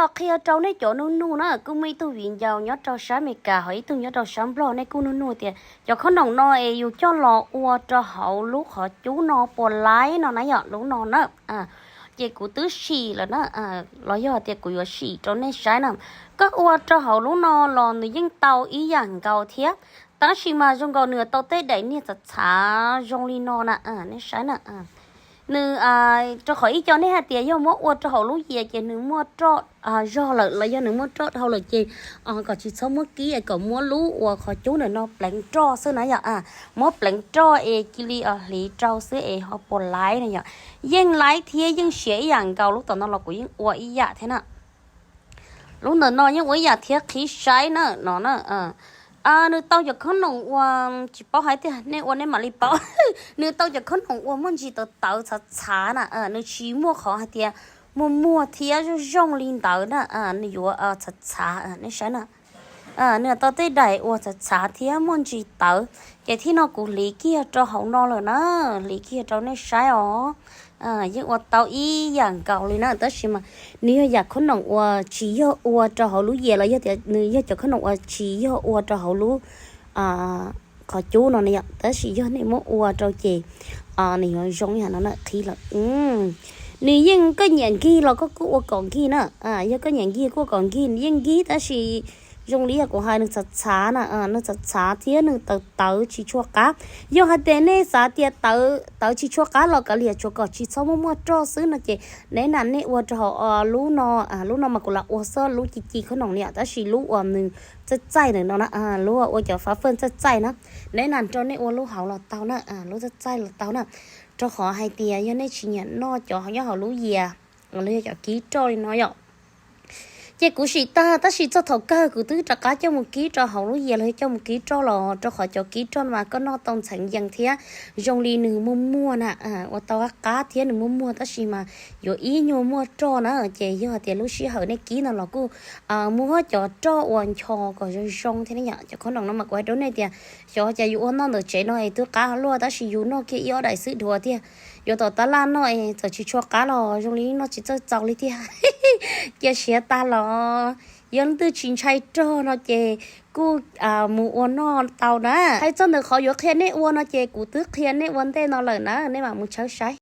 Qhia rau nej cov nug nug na, kuj muaj ib tug viv ncaus nyob rau sab Amelikas ho ib tug nyob rau sab Nplog, nej kuj nug nug tias cov khob noom no es yus coj los ua rau hauv lub qhov cub no puas laib no na yom, lub no na. Ces kuv twb sim lawm na, los yog tias kuv yuav sim rau nej saib na. Koj ua rau hauv lub no los nws yeej tau ib yam nkaus thiab, tab sis mas zoo nkaus nws tau tej daim niag txhav txhav zoo li no na, nej saib na. Nws, rau qhov ib co nej hais tias yog muab ua rau hauv lub yias ces nws muaj roj zog lawm los yog nws muaj roj dhau lawm ces kom tsis txhob muab kib, kom muab lub uas qhov cub ntawm no pleev roj xwb na yom. Muab pleev roj es cia li hliv rau xwb es ho puas laib na yom. Yeej laib thiab yeej siav ib yam nkaus, lub tom no los kuv yeej ua ib yam thiab na. Lub ntawm no yeej ua ib yam thiab, qhib saib na no na. Nws tau cov khob noom uas tsis paub hais tias nej ua nej mam li paub. Nws tau cov khob noom uas muaj ntsis tawv tawv txhav txhav na, nws tsis muaj qhov hais tias muag muag thiab zoo zoo li ntawd na, nws yuav txhav txhav, nej saib na. Nws tau tej daim uas txhav txhav thiab muaj ntsis tawv, ces thib no kuv hliv kiag rau hauv no lawm na, hliv kiag rau nej saib os. Yeej ua tau ib yam nkaus li na, tab sis mas nws yog yam khob noom uas tsis yog ua rau hauv lub yias los yog tias nws yog cov khob noom uas tsis yog ua rau hauv lub qhov cub no na yom, tab sis yog nej muab ua rau ces nws yuav zoo ib yam no na, qhib lawm. Nws yeej, koj nyiam nkig los koj kuj ua kom nkig na, yog koj nyiam nkig kuj ua kom nkig, nws yeej nkig tab sis zoo li yog kuv hais nws txhav txhav na, nws txhav txhav thiab nws tawv tawv tsis tshua qab. Yog hais tias nej xav tias tawv tsis tshua qab los kav liam, tsuas kom tsis txhob muaj muaj roj xwb no ces neb na nej ua rau hauv lub no, lub no mas kuv lam ua xwb lub ci ci khob noom li, tab sis lub uas nws txaij txaij ntawm no na, lub ua cov fab faj txaij txaij na, neb na rau nej ua lub hauv los tau na, lub txaij txaij los tau na, rau qhov hais tias yog nej tsis nyiam noj cov nyob hauv lub yias los yog cov kib roj li no yom. Ces kuv sim tag tab sis txog thaum kawg kuv twb rov qab coj mus kib rau hauv lub yias los yog coj mus kib roj los, rau qhov cov kib roj no mas koj noj tau ntxheev yees thiab zoo li nws muag muag na, ua tau qab qab thiab nws muag muag tab sis mas yuav ib nyuag muaj roj na. Ces yog tias lub sij hawm nej kib no los kuj muab cov roj uas ncho kom zoo zoo thiab ne yom. Cov khob noom no mas kuv hais rau nej tias xyov cas yus ua noj ntawm tsev no es twb qab luaj tab sis yus noj kiag ib ob daim xwb dhuav tiag. Yuav tom tab laj noj es txawm tsis tshua qab los zoo li noj tsis txawj txaus li tiag. Cia siav tag los yog leej twg tsis ntshai rog no ces kuj mus ua noj tau na. Hais txog ntawm qhov yuav qhia nej ua no ces kuv twb qhia nej ua ntej no lawm na, nej mam mus tshawb saib.